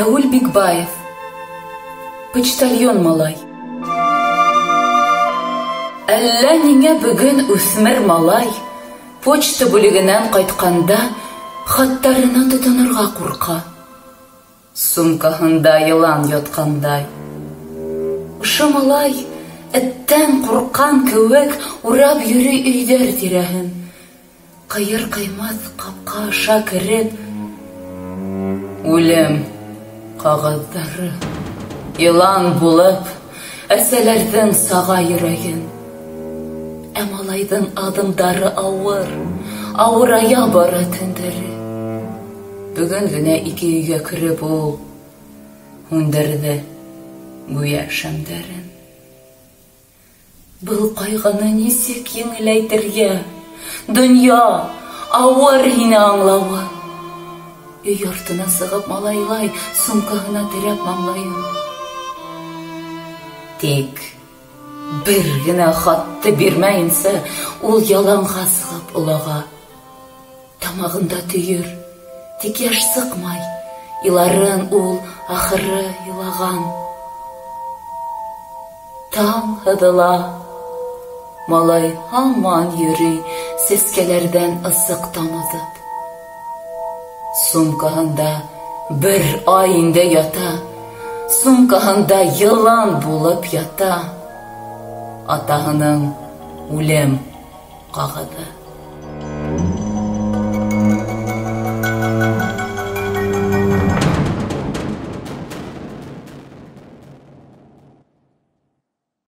Рәүил Бикбаев. Почтальон малай. Әллә ниңә бөгөн үҫмер малай почта бүлегенән ҡайтҡанда хаттарына тотонорға ҡурҡа. Сумкаһында йылан ятҡандай. Ошо малай эттән ҡурҡҡан кеүек урап йөрөй өйҙәр тирәһен. Ҡыйыр-ҡыймаҫ ҡапҡа аша кереп, үлем ҡағыҙҙары йылан булып әсәләрҙең саға йөрәген. Ә малайҙың аҙымдары ауыр, ауырая бара төндәре. Бөгөн генә ике өйгә кереп ул һүндерҙе гүйә шәмдәрен. Был ҡайғыны нисек еңеләйтергә? Донъя, ауыр һине аңлауы. Өй артына сығып малайлай, сумкаһына терәп маңлайын. Тик бер генә хатты бирмәйенсә, ул яланға сығып олаға. Тамағында төйөр, тик йәш сыҡмай, иларын ул ахыры илаған. Таң һыҙыла, малай һаман йөрөй сәскәләрҙән ысыҡ тамыҙып. Сумкаһында бер ай инде ята, сумкаһында йылан булып ята атаһының үлем ҡағыҙы.